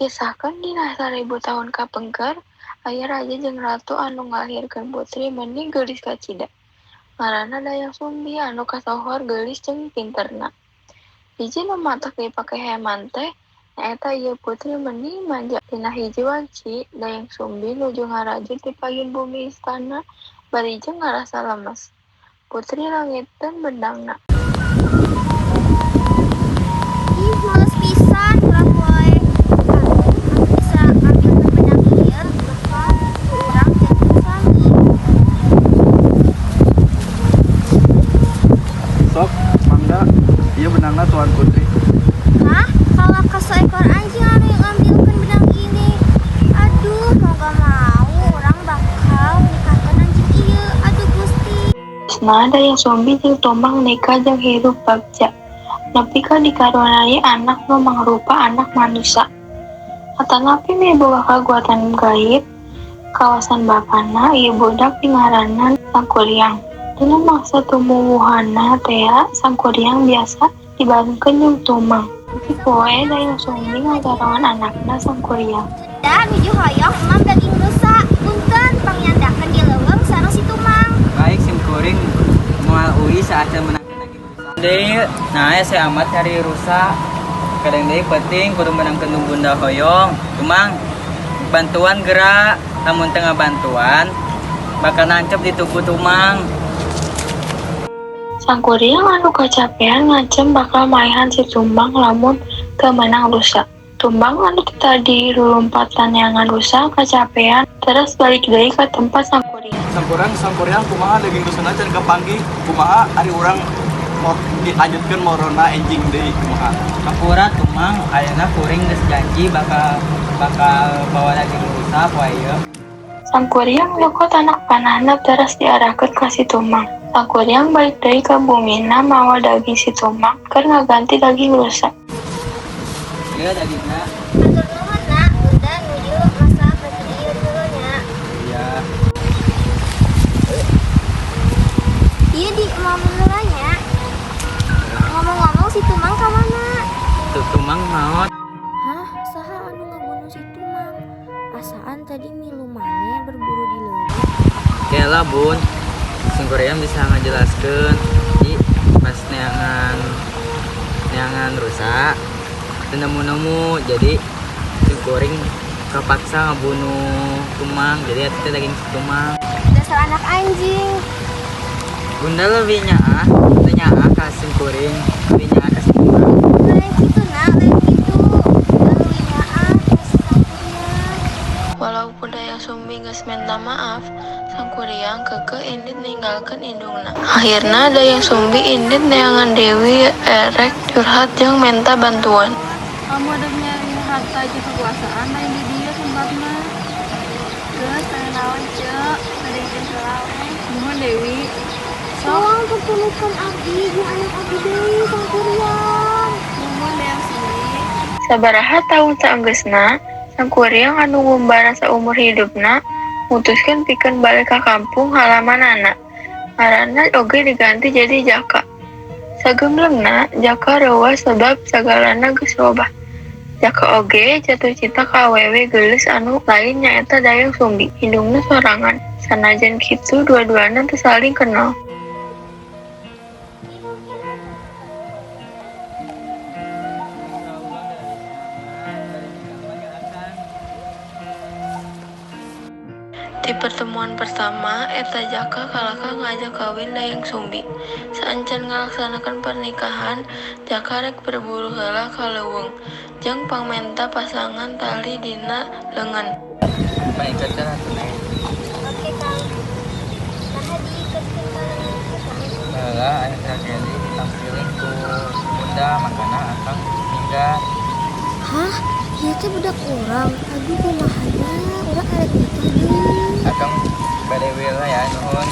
Dikisahkeun dina 1000 tahun kapengker, aya raja jeung ratu anu ngalahirkeun putri meni geulis kacida. Ngaranna Dayang Sumbi anu kasohor geulis jeung pinterna. Hiji nu matak dipake heman teh nyaeta ieu putri meni manja. Dina hiji wanci, Dayang Sumbi nuju ngarajut di payun bumi istana bari jeung ngarasa lemes. Putri leungiteun bedangna. Ih, males pisan urang poe. Atuh anu bisa ngambilkeun bedang ieu bakal urang jadikeun suami. Sok, mangga. Ieu bedangna, Tuan Putri. Hah? Kalah ka seekor anjing anu ngambilkeun bedang ini. Aduh, mau gak mau urang bakal nikahkeun anjing ieu. Aduh Gusti. Nah, Dayang Sumbi jeung Tumang nikah jeung hirup bagja. Nepi ka dikaruniai anak nu mangrupa anak manusa. Atanapi miboga kakuatan gaib kawasan bapana, ieu budak dingaranan Sangkuriang. Dina mangsa tumuwuhna tea, Sangkuriang biasa dibarengkeun jeung Tumang. Hiji poe Dayang Sumbi ngajaroan anakna Sangkuriang. Da nuju hoyong emam daging rusa. Punten pangnyandakkeun di leuweung sareng si Tumang. Baik, sim kuring moal uih saacan meunangkeun daging rusa. Deui, nah saya amat cari rusa. Kadang deui penting kudu meunangkeun nu bunda hoyong. Tumang, bantuan gerak, lamun teu ngabantuan bakal nancep di tubuh Tumang. Sangkuriang anu kacapean ngancem bakal maehan si Tumang lamun teu meunang rusa. Tumang anu ti tadi lulumpatan neangan rusa kacapean teras balik deui ka tempat Sangkuriang. Sangkuriang, Sangkuriang, kumaha daging rusana can kapanggih? Kumaha ari urang mau dilanjutkeun morona enjing deui, kumaha? Hampura, Tumang, ayeuna kuring geus janji bakal bakal bawa daging rusa poe ieu. Sangkuriang nyokot anak panahna teras diarahkeun ka si Tumang. Sangkuriang balik deui ka bumina mawa daging si Tumang keur ngaganti daging rusa. Ieu dagingna. Hatur nuhun, Nak. Bunda nuju masak daging ieu dulu nya. Iya. Ieu di emam heula nya. Ngomong-ngomong, si Tumang ka mana? Tuh, Tumang maot. Hah, saha anu ngabunuh si Tumang? Asaan tadi milu maneh berburu di leuweung. Kela, Bun. Sangkuriang bisa ngajelaskeun di pas neangan neangan rusa teu nemu-nemu, jadi si kuring kepaksa ngebunuh Tumang, jadi eta teh daging si Tumang. Dasar anak anjing. Bunda lebih nyaah, teu nyaah ka sim kuring, lebih nyaah ka si Tumang. Lain kitu, Nak, lain kitu. Leuwih nyaah ka si Sangkuriang. Walaupun Dayang Sumbi geus minta maaf, Sangkuriang keukeuh indit ninggalkeun indungna. Akhirna Dayang Sumbi indit neangan Dewi erek curhat jeung menta bantuan. Kamu ada nyari harta jeung kekuasaan lain di dieu tempatna. Geus teu naon, Ceu, ngadengkeun heula we. Nuhun, Dewi. Sok. Tolong pertemukan abdi jeung anak abdi deui, Sangkuriang. Nuhun, Dayang Sumbi. Sabaraha taun saenggeusna, Sangkuriang anu ngumbara saumur hidupna mutuskeun pikeun balik ka kampung halamanana. Ngaranna oge diganti jadi Jaka. Sagemblengna, Jaka reuwas sabab sagalana geus robah. Jaka oge jatuh cinta ka awewe geulis anu lain, nyaeta Dayang Sumbi, indungna sorangan. Sanajan kitu, dua-duana teu saling kenal. Di pertemuan pertama eta, Jaka kalakah ngajak kawin Dayang Sumbi. Saacan ngalaksanakeun pernikahan, Jaka rek berburu heula ka leuweung jeung pangmenta pasangan tali dina leungeun. Pangiketkeun atuh, Neng. Oke, Kang. Naha diiketkeun ka leungeun kieu, Kang? Baheula aya tragedi ditangsiling ku bunda, makana akang minggat. Hah? Ieu teh budak urang. Aduh, kumaha nya? Urang arek nikah deui. Akang bade heula ya, nuhun.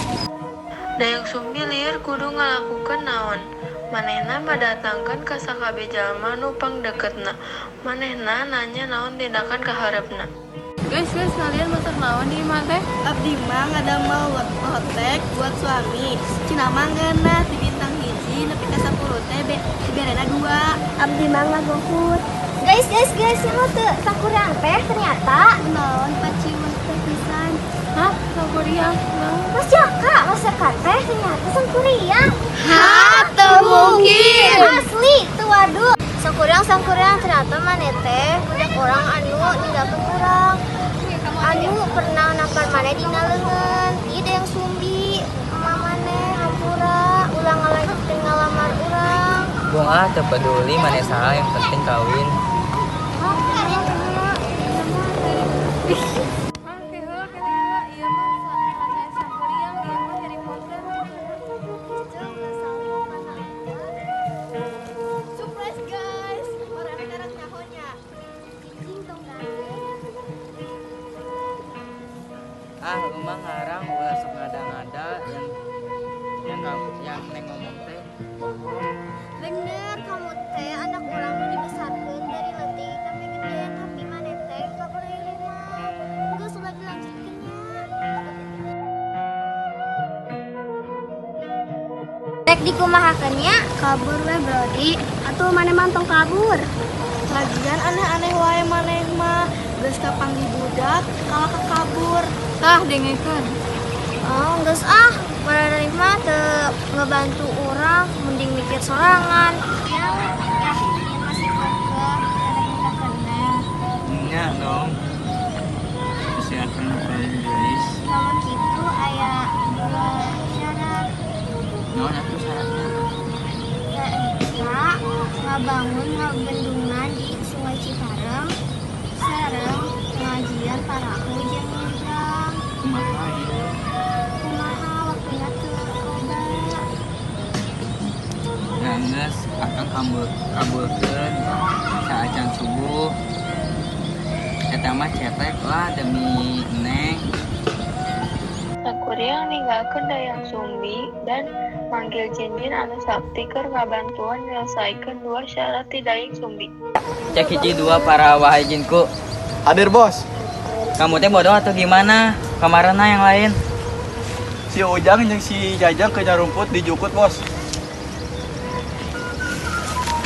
Dayang Sumbi lieur kudu ngalakukeun naon. Manehna madatangkeun ka sakabeh jalma nu pangdeukeutna. Manehna nanya naon tindakan kahareupna. Guys, guys, kalian masak naon di imah teh? Abdi mah ngadamel lotek buat suami. Cenah mah ngeunah ti bintang 1 nepi ka 10 teh diberena 2. Abdi mah ngaGoFood. Guys, Guys, guys, guys, ini tuh Sangkuriang teh ternyata Naon paciweuh teh pisan. Hah? Sangkuriang? Naon? Mas Jaka, Mas Jaka teh ternyata Sangkuriang. Hah, teu mungkin. Asli, tuh waduh. Sangkuriang, Sangkuriang ternyata maneh teh budak urang anu ninggalkeun urang. Anu pernah nampar maneh dina leungeun. Ieu Dayang Sumbi, emak maneh hampura ulah ngalanjutkeun ngalamar urang. Buang ah, teu peduli maneh saha, yang penting kawin. Hah, Hah, keheul keheul. Ieu mah sanes Sangkuriang, ieu mah Harry Potter. Cece ulah salah mana apa. Surprise guys, urang sekarang nyaho nya. Cicing tong gandeng. Ah, lu mah ngarang ulah sok ngada-ngada yang neng ngomong teh bohong. Bener, kamu teh anak urang nu dibesarkeun dari leutik sampai gede, tapi maneh teh kabur dari rumah. Geus ulah dilanjutkeun nya. Rek dikumahakeun nya? Kabur we Brody, atuh maneh mah tong kabur. Lagian aneh-aneh wae maneh mah, geus kapanggih budak kalah ka kabur. Tah, dengekeun. Oh, geus ah, maneh mah teu ngebantu urang, mending mikir sorangan. Yang yakin masih kekeh rek nikahkeun Neng. Nya dong. Persiapkan paling geulis. Kalau gitu aya dua syarat. Naon atuh syaratnya? Eta ngabangun bendungan di Sungai Citarum sareng ngajieun parahu jeung nyebrang. Kumaha ieu? Kumaha waktuna teu loba. Ya geus akang kabulkeun saacan subuh. Eta mah cetek lah demi neng. Sangkuriang ninggalkeun Dayang Sumbi dan manggil jin-jin anu sakti keur ngabantuan nyelesaikeun dua syarat ti Dayang Sumbi. Cek hiji dua para wahai jinku. Hadir bos. Kamu teh bodoh atau gimana? Kamarana yang lain? Si Ujang jeung si Jajang ke rumput di jukut bos.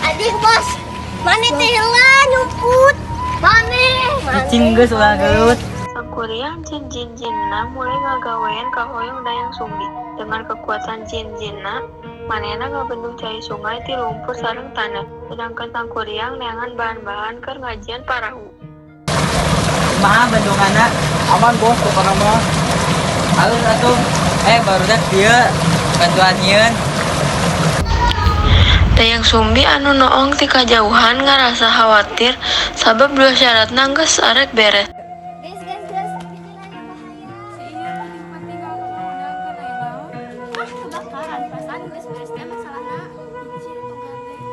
Aduh bos, maneh teh heula nyumput. Maneh? Cicing geus ulah gelut. Sangkuriang jeung jin-jinna mulai ngagawean kahoyong Dayang Sumbi. Dengan kekuatan jin-jinna, manehna ngabendung cai sungai ti lumpur sareng tanah. Sedangkan Sangkuriang neangan bahan-bahan keur ngajieun parahu. Kumaha bendunganna? Aman bos, pokoknya mah. Halus atuh. Eh barudak dieu bantuan nyieun. Dayang Sumbi anu noong ti kajauhan ngarasa khawatir sabab dua syaratna geus arek beres. Guys, guys, guys, bikin aya bahaya. Si ieu penting-penting kalau ngundangkeun aya naon? Ah, kebakaran. Perasaan geus beres teh masalahna. Cicing tong gandeng.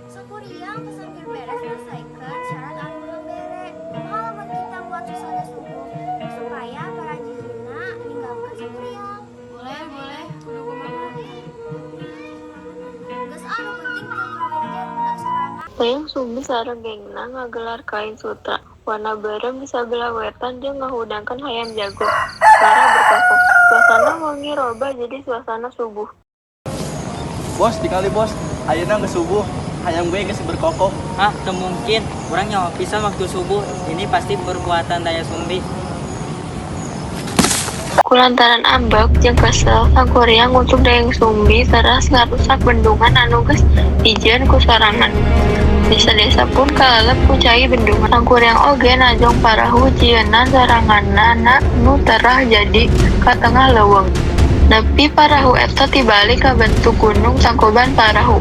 Sangkuriang pesan keur beres nyelesaikeun syarat anu belum bere. Kumaha lamun kita buat suasana subuh supaya para jinjinna ninggalkeun Sangkuriang. Boleh, boleh. Kudu kumaha? Geus ah, nu penting teu kawin jeung budak sorangan. Dayang Sumbi sareng gengna ngagelar kain sutra warna beureum di sabelah wetan jeung ngahudangkeun hayam jago. Para berkokok. Suasana wengi robah jadi suasana subuh. Bos, dikali bos. Ayeuna geus subuh. Hayam gue geus berkokok. Hah, teu mungkin. Urang nyaho pisan waktu subuh. Ini pasti perbuatan Dayang Sumbi. Kulantaran ambek jeung kesel, Sangkuriang ngutuk Dayang Sumbi teras ngarusak bendungan anu geus dijieun ku sorangan. Desa-desa pun kalalep ku cai bendungan. Sangkuriang oge najong parahu jieunan soranganna nu terah jadi ka tengah leuweung. Nepi parahu eta tibalik kabentuk gunung Tangkuban Parahu.